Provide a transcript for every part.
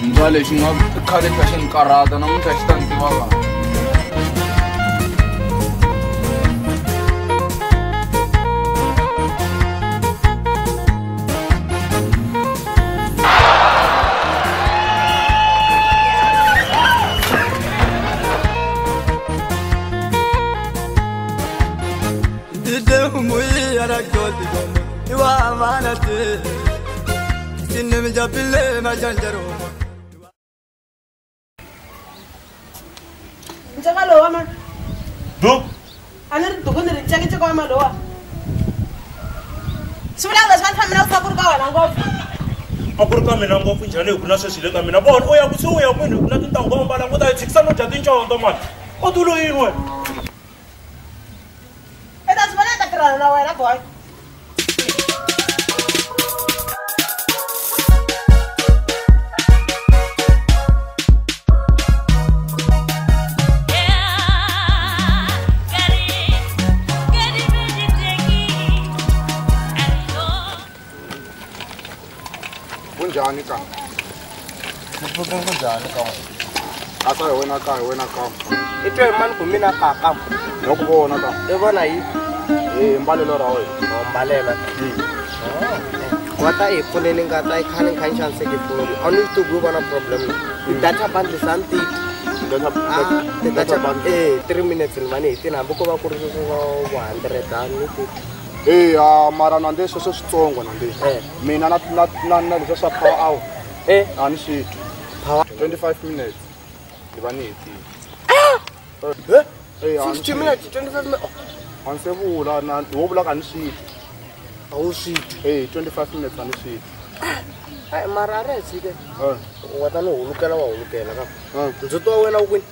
Ximbya lexi nga khale kha xi ni karhata namuntlha xi ta ni tiva kahle. Ntsaka man. Duk. A ni ri duku ni ri cekeceke wa malowa. Swi vula leswi va ni fambi na ku ri ka wena ngopfu. A ku ri ka mina ngopfu njhani hi ku na sweswi le ka mina. Vona u ya ku se u ya kwini hi ku na tintangu u mbala u ta yi tshikisa no dya tincondzo mani. U tulo yini wena? I ta swi vona i ta tirhana na wena boy. Kunjani ka? Kunjani ka? Asa hi wena ka, hi wena ka. I twe mani ku mina kaka. No ku vona ka. I vona yi? Eh, mbalelo ra wena. O mbalela. Wa ta hi pfuneni nga ta i khale ni kha ni xaniseke foni. A ni swi tivi ku va na problem. Ti-data bundles a ni ti Data bundle. Eh, 3 minutes ni va ni hetini hambi ko va ku ri sweswo swa 100 a ni ti. Eh, mara na nde sweswo switsongo na nde. Mina na na na na leswi swa power hour. Eh, a ni swi twi. Power 25 minutes. Ni va ni hetile. Eh? Eh, 50 minutes, 25 minutes. A ni se vula na wo vula ka ni swi twi. A wu swi twi. Eh, 25 minutes a ni swi twi. Ai mara a ri tshike. Eh. Wa ta ni hulukela wa hulukela ka. Eh. Ndzhuti wa wena wu kwini?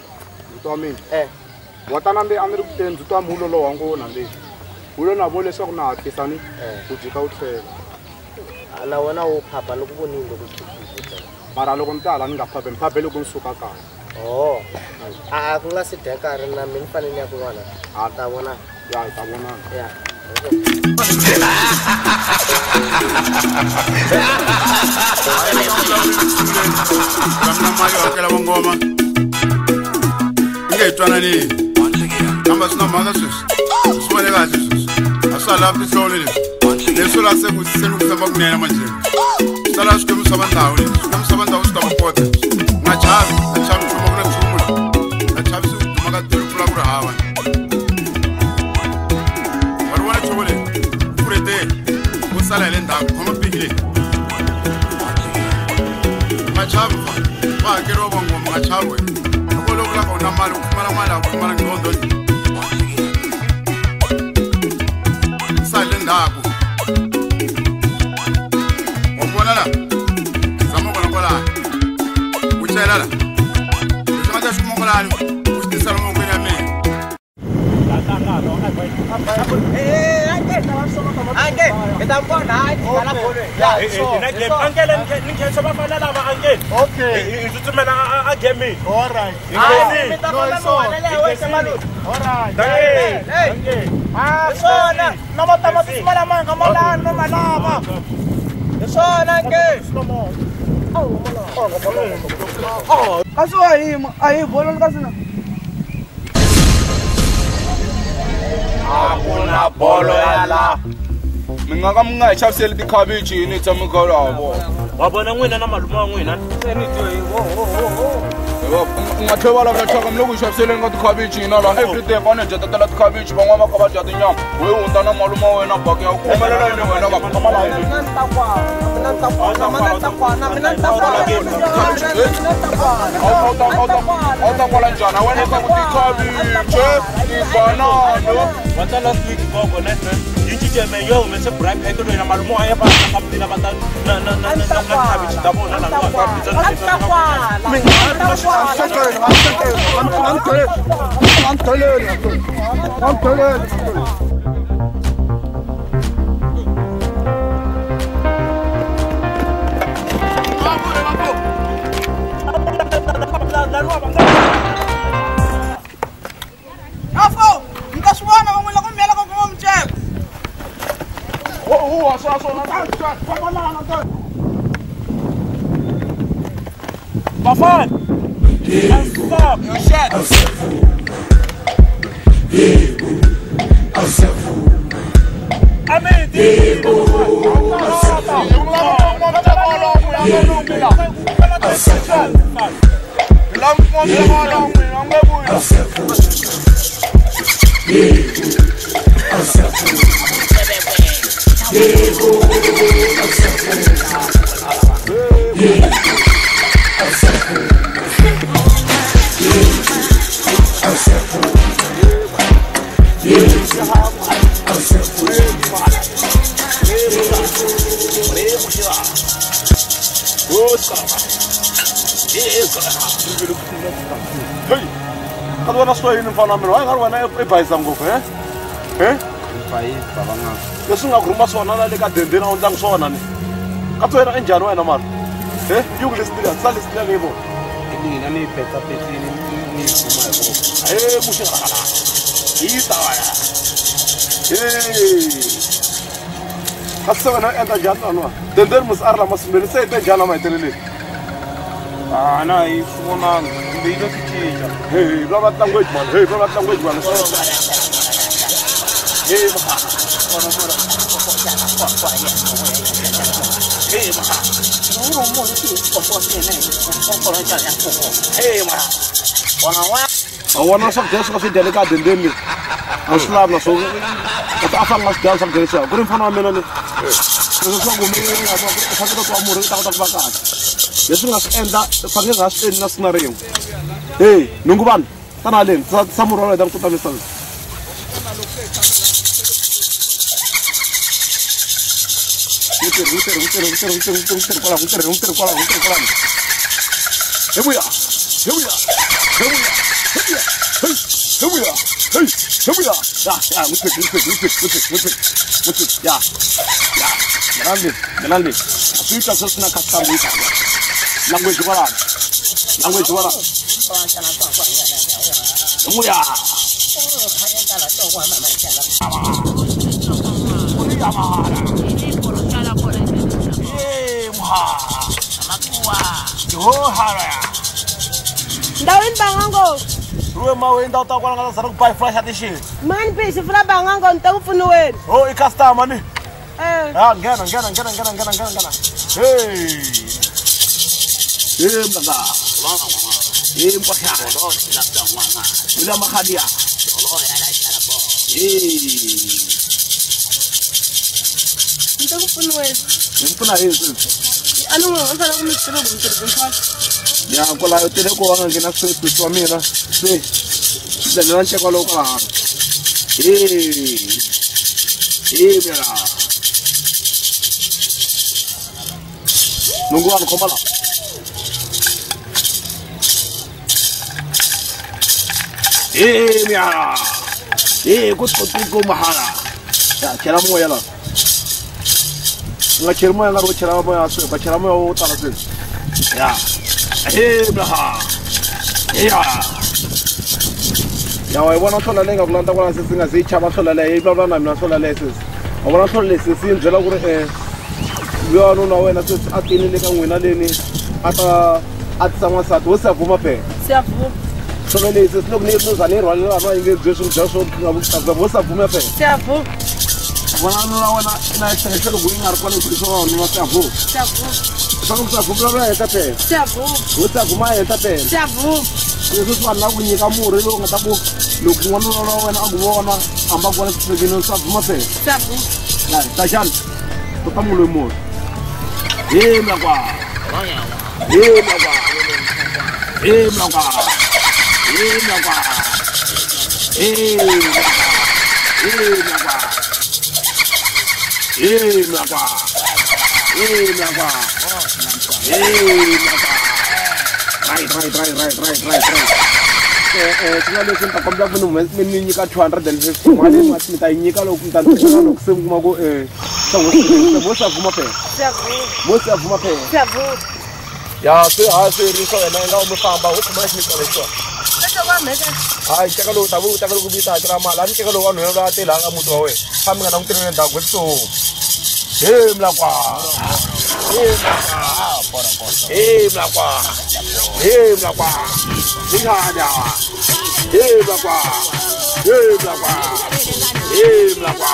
Ndzhuti wa mina. Eh. Wa ta na mbe a ni ri ku teni ndzhuti wa mi wu loloha ngopfu na mbe. Wu na vo leswaku na hatlisa ni ku jika wu tlhela. Na wena wu phapha loko vonile loko swi. Mara loko ni ta hala ni nga phaphe, ni phaphe loko ni suka kaya. Oh. A ku nga si dya nkarhi na mina ni fanele ni ya kun'wana. A ta vona. Ya, hi ta vonana. Ya. Kamna mali yo hakela vangoma. Yi nge hi twananile. Kambe swi na mhaka sweswi. Swi vone kahle sweswi. A swa ha lavi tinhlolo leswi. Leswi la se ku se ku famba kunene manjhe. Swi ta lava swikwembu swa vandhawu leswi. Swikwembu swa vandhawu swi ta va kota. Nga chavi, nga chavi nchumu, a ku na nchumu la. Nga chavi swi duma ka tolo pfula ku ri hava. Wa ri vona chovo leri? Pfureteni. Wo sala hi le ndzhaku, khoma piki leyi. Nga chavi mfana. Va hakeriwa vangoma, nga chavi wena. Loko lo vulaka u na mali, u pfumala mali a ku pfumala nqondo. Sala le ndzhaku. Wa vona la? Tshama kona kwalano. U chela la. Leswi nga ta swi kuma kwalano, u swi tisa lomu mavokweni ya mina. Ankele ni khensa vafana lava ankele. Okay. Hi tsutsumela a gaming. All right. Hi All right. Hey. Ah, swona. Na matamatisi malama nga malano malava. Hi swona ke. Kasi wa hima, a hi bolo kasi na. A ku na bolo ya la. Mi nga ka mi nga hi xaviseli tikhavichi yini hi tshame ka laha vona. Wa vona n'wina na malume wa n'wina. Se ni twe ho ho ho ho. U nga tlhela vulavula thyaka mi le ku hi xaviseleni ka tikhavichi hina laha everyday va ni dya tatela tikhavichi van'wana va kha va dya tinyama. We hundza na malume wa wena baki ya ku khomelela yini wena va khoma laha yini. A wu ta kwala njhani? A wena ka ku tikhavichi, tibanana. Va ta last week gogo ne. Yi cince me yo humese braai pack loyi na malume wa yena va ta ka va ta na na na na khavichi ta vona la Afo, mi ta swi vona van'we loko mi yela ku kuma miceko. Bafana. Stop. Yo shit. Hey, kadwana swa yini mfana mina wa nga ri wena i bayisa ngopfu he he leswi nga ku rhuma swona na le ka dendeni a wu ndlangi swona ni ka wena i njhani wena mara he yi ku lesitiliya sa lesitiliya leyi vona mina ni yi petsapetsini ni yi kuma hi voko he muxaka yi ta wena he kasi se wena u endla njhani laniwa dendeni musi a ri lama sunguleni se yi te njhani lama heteleleni a na yi swi vonanga kumbe yi lo swi cinca hey va va language man hey va va language man hey a vona swakudya swi nga swi dya le ka dendeni a swi lavi na swo a fanele nga swi dya swakudya leswiya ku ri mfana wa mina ni leswaku mi fanekele ku va murhi u ta kota ku va kahle leswi nga swi endla fanekele nga swi endli na siku na rin'we hey nhungu vanhu tana haleni tisa murhi wa wena ku tota misava Ndawini bangango. Ruwe mawe indawo ta kwala nga zara ku buy flash addition. Mani phi xifula bangango ni ta ku pfuniweni. Oh i customer ni. Eh. Ah nghena nghena nghena nghena nghena nghena nghena. Hey. Hey mntaka. Hey mpaka. Ila makhadia. Hey. Ni ta ku pfuniweni. Ni pfuna yini sweswi? A ni n'wi u fanele ku mi tiva ku mi tirhisa. Ya kwalaho tele ku va nga nghena sweswi wa mina se ndlela nceka lowu kwalano hey mina nungu vanhu khoma la hey mina hey ku ku mahala ya chela moya la nga cheli moya nga ri chela moya swi va chela moya wo tala sweswi ya hey blaha ya ya wa vona hlola leyi nga ku landza kwala sesi nga ze yi chava hlola leyi yi vulavula na mina hlola leyi sesi wa vona hlola leyi sesi yi ni byela ku ri wanuna wa wena sesi a tini le ka n'wina leni a ta a tisa n'wansati wo siyavuma phela siyavuma hlola leyi sesi loko ni za ni yi rhwalela vanhu va yi nge bye swi dya swo wo siyavuma phela siyavuma vona nuna wa wena na xihehlo loko yi nga ri kona swa wanuna siyavuma siyavuma swa ku siyavuma vulavula henhla phela siyavuma wo siyavuma henhla phela siyavuma leswi swi vanhu lava ku nyika murhi lowu nga ta ku loko n'wanuna wa wena a ku vona hamba ku vona swisekeni swa vuma phela siyavuma ya taxani tota muloyi murhi he mlakwa he mlakwa he mlakwa he mlakwa he mlakwa he mlakwa he mlakwa he mlakwa he mlakwa right right right right right right right swi leswi ni ta kombela ku mi ni nyika 250 mali mi ta yi nyika loko mi ta ni tekela loko se mi kuma ku vo siyavuma phela vo siyavuma phela ya swi ha swi ri swa wena nga u mi famba wo khoma xinyika lexiwa hayi nceka lowu ta vu teka loko mi ta hakela mali a ni nceka lowu vanhu loyi a tele ka muti wa wena fambi nga languteli endzhaku ekusuhi he mlakwa. Hey mlakwa. Hey mlakwa. Ningada. Hey mlakwa. Hey mlakwa. Hey mlakwa.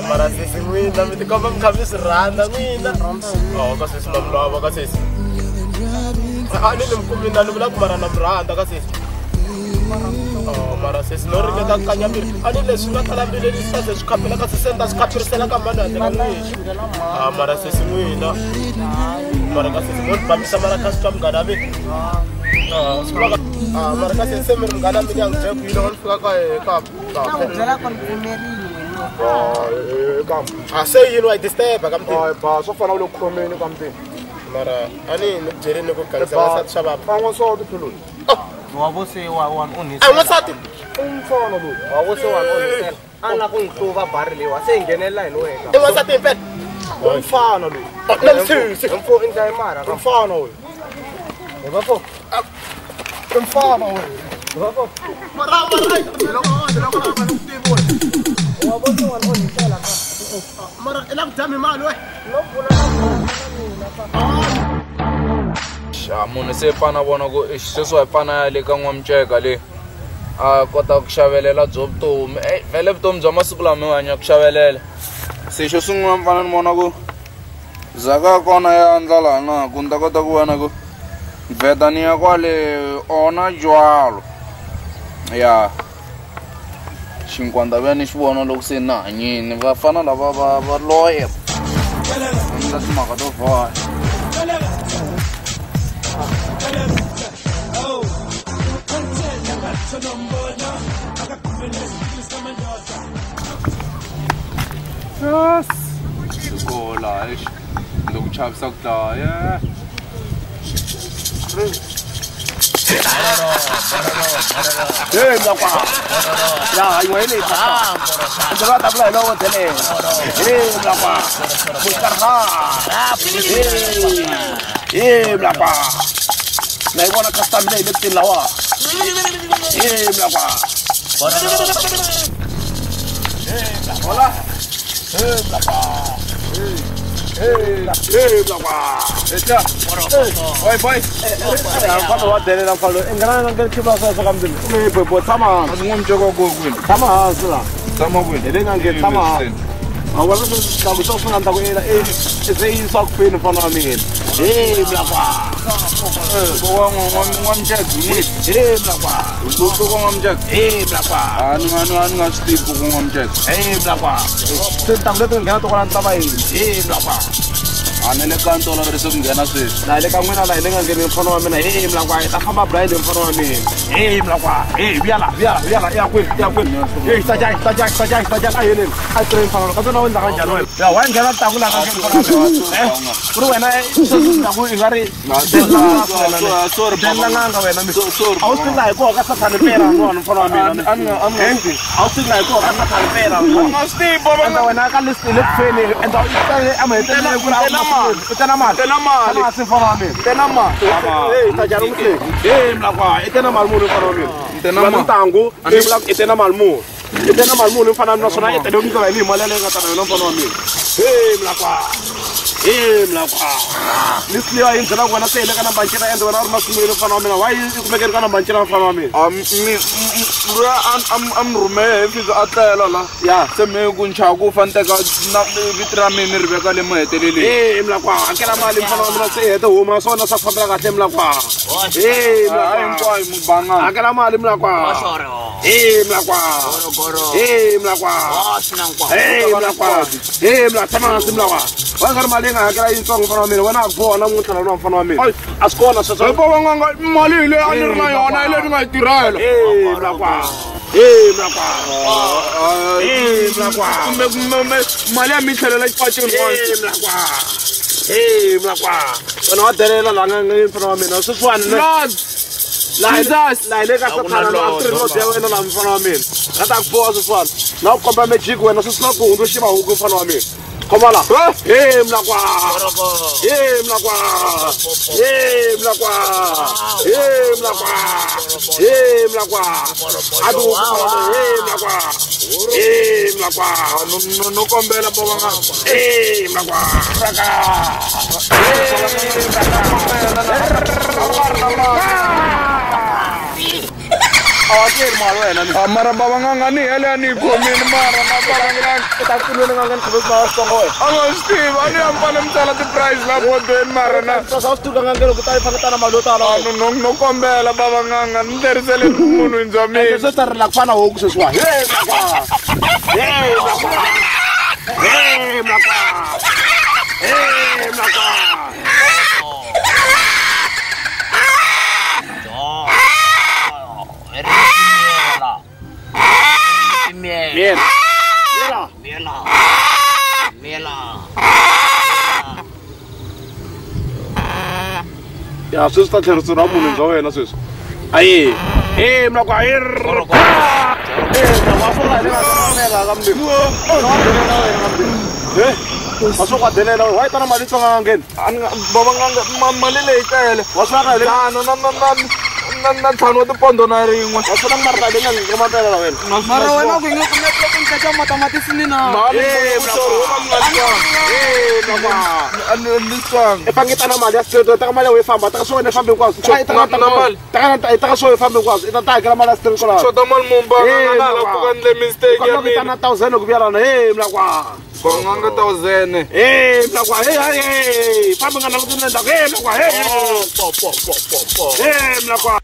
Mara sisi n'wina mi tikomba mi kha mi swi rhandza n'wina ka sesi na mi lava ka sesi a ni mi kumina ni vula ku mara na mi rhandza ka sesi mara sesi no ringeta ku kanya miri a ni leswi nga tala mbileni swi ta ze swi khapela ka sesi ni ta swi khaperisela ka mani handle ka n'wina mara sesi n'wina mara ka sesi mo ni bamisa mara kha swi twa munghana mina mara ka sesi se mi ri munghana mina ya n'wi byela ku yini loko ni fika ka ka se yini wa disturb ka mtini ba swo fana u le ku khomeni ka mtini mara ani ni byeleni ku ganisa wansati swa vapa a n'wansati phelo wa vo se wa wa onhisela a n'wansati i mfana loyi wa vo se wa onhisela a na ku n'wi hluva bari leyiwa se hi nghenelela hi wena i n'wansati himpela i mfana loyi na msisi mfo i ndla mara i mfana loyi hi va fo i mfana loyi hi va fo mara mara loko wa vo se wa onhisela ka mara i la ku dya mi mali we no pfuna na mina fa xa munhu se fana vona ku sweswi wa fana ya le ka n'wamceka le a kota ku xavelela byo vutomi vhele vutomi bya masiku lama mi hanya ku xavelela se xo sungula mi fana ni vona ku zaka ya kona ya andlala na ku ni ta kota ku vona ku vheta ni ya kwale ona jwalo ya xinkwanda vuya ni xi vona loko se na hanyini vafana lava va loye endla timhaka to vhaya. Yes. Xikola eish loko chavisa ku dlaya. Hey mlakwa. Ya yin'we leyi ndzi va ta vula hi loko tele. Hey mlakwa. Mukarha. Hey mlakwa. Na yi vona customer leyi le kutini lawa. Hey mlakwa. Hola. Hey mlakwa. Hey, hey mlakwa. Etla. Oi boy. Mfano wa delela mfano. Engana ngeke khiba sa sa kamdini. Ume boy boy tshama. N'wamceka ku kwini? Tshama hansi la. Tshama kwini? Hi le nga tshama hansi. A wa swi ta ku swi nga ta ku ela e se yi swa ku feni mfano wa mina. Hey mlakwa. Ko n'wamceka n'wi. Hey mlakwa. Ku n'wamceka. Hey mlakwa. A ni nga swi tivi ku n'wamceka. Hey mlakwa. Se ta ku leti nghena to kwala ta va yini. Hey mlakwa. A ni le ka ntoloveriso ku nghena sweswi. La hi le ka n'wina la hi le nga ngheni mfano wa mina. Hey mlakwa hi ta famba blind mfano wa mina. Hey mlakwa. Hey vuya la vuya vuya la ya kwini ya kwini. Hey ta ja a yeleni. A train mfano ka tona u endla kanjhani wena? Ya wa nghena ta ku la ka mfano wa mina. Ku ri wena sweswi ta ku i nga ri sorry baba nga wena mi. A wu swi la hi koho ka sathani pera n'wana mfano wa mina. A ni nga A wu swi la hi koho ka sathani pera nga swi tivi baba. Enda wena ka list le ku feni enda u ta a maheteleleni ku ri a wu tena mali. Tena mali. Tena mali mfano wa mina. Tena mali. Hey ta jara muhle. Hey mlakwa i tena mali muni mfano wa mina. Tena mali. Ntangu hey mlakwa i tena mali muni. I teka mali muni mfana wa mina naswona i tele ku nyika yini hi mali yaleyo nga ta na yona mfana wa mina. Hey mlakwa. Hey mlakwa. Ni sliwa yi byela ku wena se hi le ka nambancina ende wena u ri na swin'wini mfana wa mina. Why i kumeke ri ka nambancina mfana wa mina? Luya a mi rhumele hi fika a tlela la. Ya. Se mi ku nchava ku fa ni teka na vito ra mina mi ri veka le maheteleleni. Hey mlakwa, hakela mali mfana wa mina se hi hete huma swona swa ku fambela kahle mlakwa. Hey mlakwa. Hinkwayo mubanga. Hakela mali mlakwa. Hey mlakwa. Hey mlakwa. Hey mlakwa. Hey mlakwa, tshama hansi mlakwa. Wa nga ri mali yi nga hakela yitsongo mfana wa mina, wena a ku boha namuntlha lona mfana wa mina. A swi kona sweswo. Hi bava n'anga mali hi leyi a ni ri na yona hi leyi ni nga yi tirhela. Hey mlakwa. Hey mlakwa. Hey mlakwa. Kumbe mali ya mi tlhelela xipacini. Hey mlakwa. Hey mlakwa. Wena wa delela la nga mfana wa mina. Sweswiwani Lord. Jesus. La hi le ka sathana a swi ri no ya wena la mfana wa mina. Nga ta ku boha sweswiwani. Na ku komba magic wena sweswi na ku hundzuxiva huku mfana wa mina. Khoma la. Hey mlakwa. Hey mlakwa. Hey mlakwa. Hey mlakwa. Hey mlakwa. A ti hey mlakwa. Hey mlakwa. No kombela bava nga. Hey mlakwa. Raka. A wa tirhi mali wena ni. Mara bava nga ni hele a ni yi khomini mara na bava nga I ta pfuneni nga ni khome swi switsongo wena. A nga swi tivi a ni ya mi fane mi tsala ti-price la bodweni mara na. Swa swi tivi nga ngelo ku ta yi fane tana mali yo tala. No kombela bava nga ni tlherisele munhu bya mina. Swi ta rila ku fana huku sweswiwa. Hey mlakwa. Hey mlakwa. Hey mlakwa. Hey mlakwa. Miela. Miela. Miela. Ya sweswi ta tlheriseriwa munhu bya wena sweswi. Ayi. Hey mlakwa. Hey mlakwa. A swi ku delela wa yi tana mali tsonga nga ngheni. Bava nga mali leyi tele. Wa swi nga na na ntlhanu wa tipondo na rin'we. Wa swi nga mari leyi nga nga telela wena. Mara wena ku nge kumeka ku ni teka matamatisi ni na. Hey mlakwa. A ni swanga. I fange tana mali ya straight, teka mali ya wena famba, teka swo wena fambi hinkwaswo. Teka swo wena fambi hinkwaswo. I ta ta hakela mali ya straight kwalaho. Xota mali mumba nga na la ku endle mistake ya mina. Tana 1000 ku vuya lana. Hey mlakwa. Banganga 1000. Hey mlakwa, hey hey. Fambi nga languti na ndzhaku. Hey mlakwa, hey. Po po po po po. Hey mlakwa.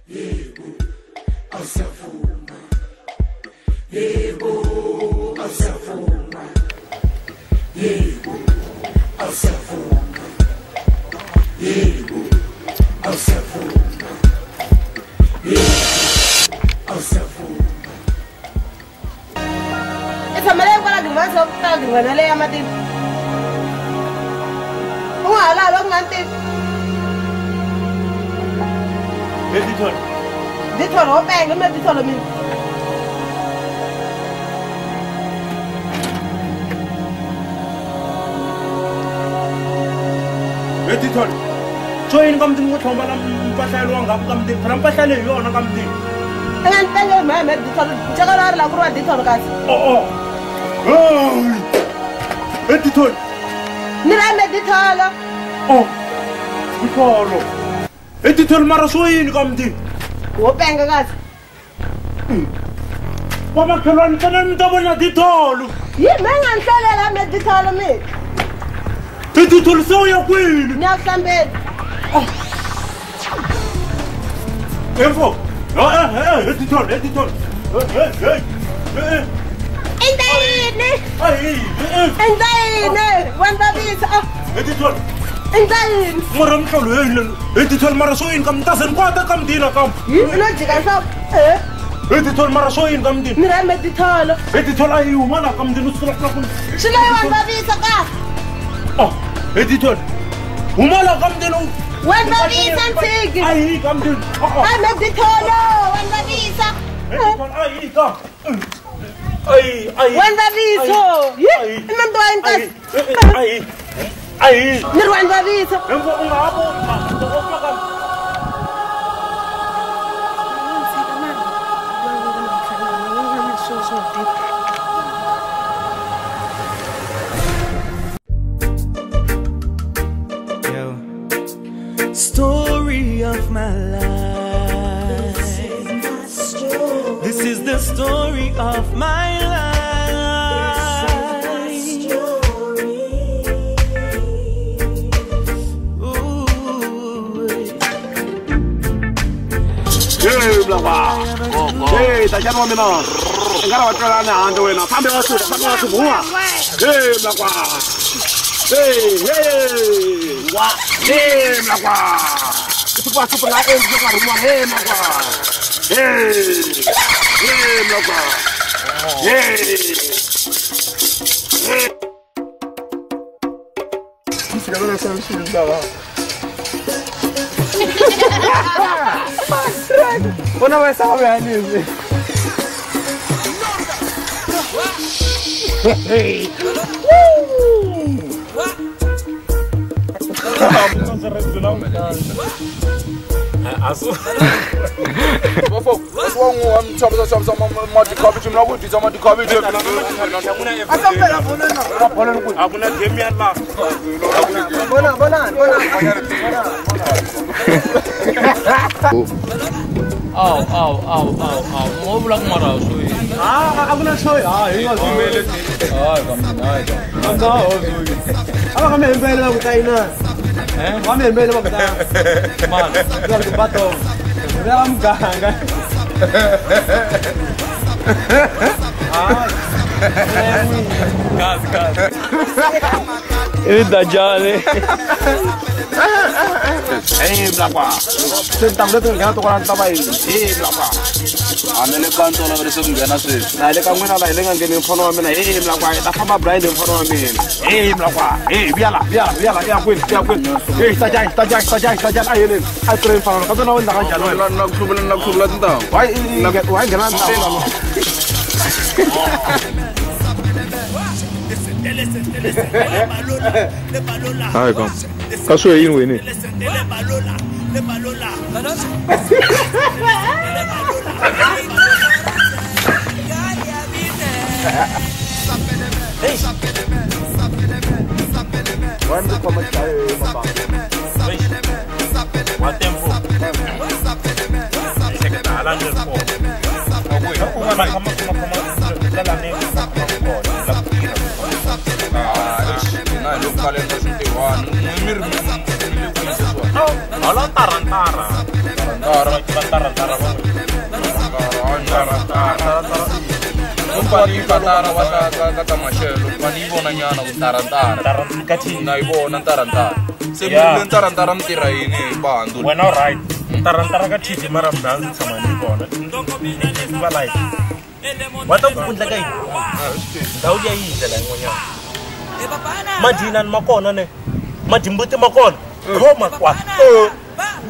Yebo, asiyavuma. Yebo, asiyavuma. Yebo, asiyavuma. Yebo, asiyavuma. I tshamela kwala gingwana ka gingwana leyi ya matini. U nga ha lavi ku nga ni tivi. Ditholo. Ditholo wo penga mi ditholo mina. Ditholo. Swo yini ka mutini ku tlhomba la mpahla yaliwa ngaku ka mutini phela mpahla leyi hi yona ka mutini. I nga ni penge mhaya mhe ditholo nceka ra ri la ku ri wa ditholo kasi. O. Hey ditholo. Ni ra me ditholo. Oh. Ditholo. Hey ditholo mara swo yini ka mutini? Wo penga kasi. Wa makhelwani fanele mi ta vona ditholo. Yi me nga ni hlolela me ditholo mina. Ditholo se u ya kwini? Ni ya ku hlambeni. Info. Hey ditholo, hey ditholo. Hey hey. Endla yini? Endla yini? Wa ni vavisa. Hey ditholo. Endla yini? Mara mhlolo hey hey ditholo mara swo yini ka mutazeni kwata ka mudina kam. Yi u lo jika nhloko. Hey ditholo mara swo yini ka mudina? Ni ra me ditholo. Hey ditholo a yi huma la ka mudina u sukela ku. Swi lo yi wa ni vavisa ka. Oh, hey ditholo. Huma la ka mudina. Wa ni vavisa ntshiki. Ayi ka mudina. A me ditholo wa ni vavisa. Hey ditholo ayi ka. Ayi ayi. Wa ni vavisa. Yi i mntu wa yini kasi? Ayi. Ayi. Ni ri wa ni vavisa. Embo u nga ha voni. swi nga tiki. Story of my life. This is the story of my life. Hey, blakwa. Hey, tajana wa mina. Ngara wa twela na hande wena. Fambe wa suka, fambe wa suka. Hey, blakwa. Hey, hey. Wa. Hey, blakwa. Supa supa la en blakwa rumwa. Hey, blakwa. Hey. Hey, blakwa. Hey. Hey. Ona vai salvar nisso. Aw aw aw aw aw mo vula ku mara swi ah a ku na show ah hi nga hayi ka mina hayi ka anga ho swi ava ka mi hembele va ku ta yina eh va mi hembele va ku ta man va ku bato va muganga ah gas gas ele dajale Hey, blakwa. Se tangwe to ngena to kona taba yini. Hey, blakwa. Amele kanto la vere se ngena sweswi. Na le ka n'wina la hi le nga ngheni mfana wa mina. Hey, blakwa, ta famba blind mfana wa mina. Hey, blakwa. Hey, vyala, vyala, vyala ya kwini, ya kwini. Hey, tajai, tajai, tajai, tajai a yeleni. A tirhe mfana ka tona wena ka njhani wena? Na ku hluvula na ku hluvula tintangu. Why why nghena ntangu? Hayi ka. Ka swi yini wena? Wena right tarantara ka TV mara mina ndzi tshama ni vona va live wa ta ku endleka yini ndhawu liya yi ndlela yin'wanyana madinani ma kona ne madimbuti ma kona khoma kwa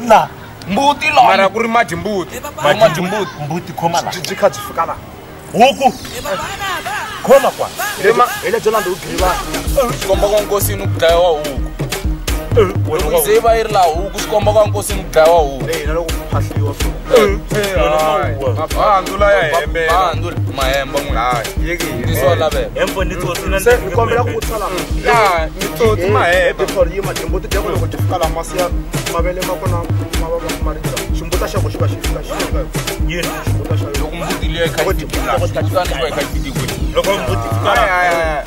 la mbuti la mara ku ri madimbuti madimbuti mbuti khoma la byi kha byi fika la huku khoma kwa hi le Jolanda u giriva swi komba ka nkosini ku dlayiwa huku loko ze va yi ri laha huku swi komba ka nkosini ku dlayiwa huku na loko ku phahliwa bandula ya hembela bandula mahemba n'wina tiswa laveka hembo ni tsotsi na se ni kombela ku vutisa la ya ni tsotsi mahemba before yi madimbuti dya ku loko ti fika la masi ya mavele ma kona ma va ma ri njhani ximbuta xa ku xi va xi fika xi fika yini ximbuta xa loko mbuti liya yi kha yi fiki la xibutani xi va yi kha yi fiki kwini loko mbuti fika la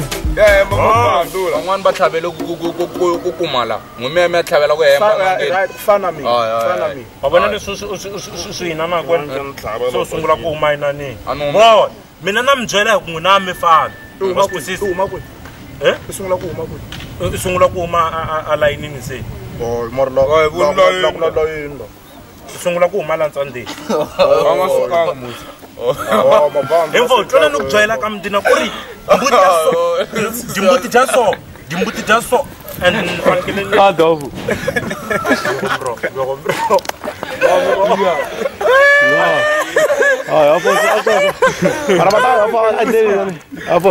van'wani va tlhavele ku kuma la n'wi mi ya tlhavela ku hemba fana mina fana mina wa vona leswi swi hina na kwena so sungula ku huma inanini bona mina na mi byela hi ku n'wina mi fana u huma kwini eh u sungula ku huma kwini u sungula ku huma a layinini se u sungula ku huma la ntsandeni va nga sukanga musi hemfo twela ni ku byela ka mdina ku ri mbuti ya so dimbuti dya so dimbuti dya so and adovu bro bro bro Apo,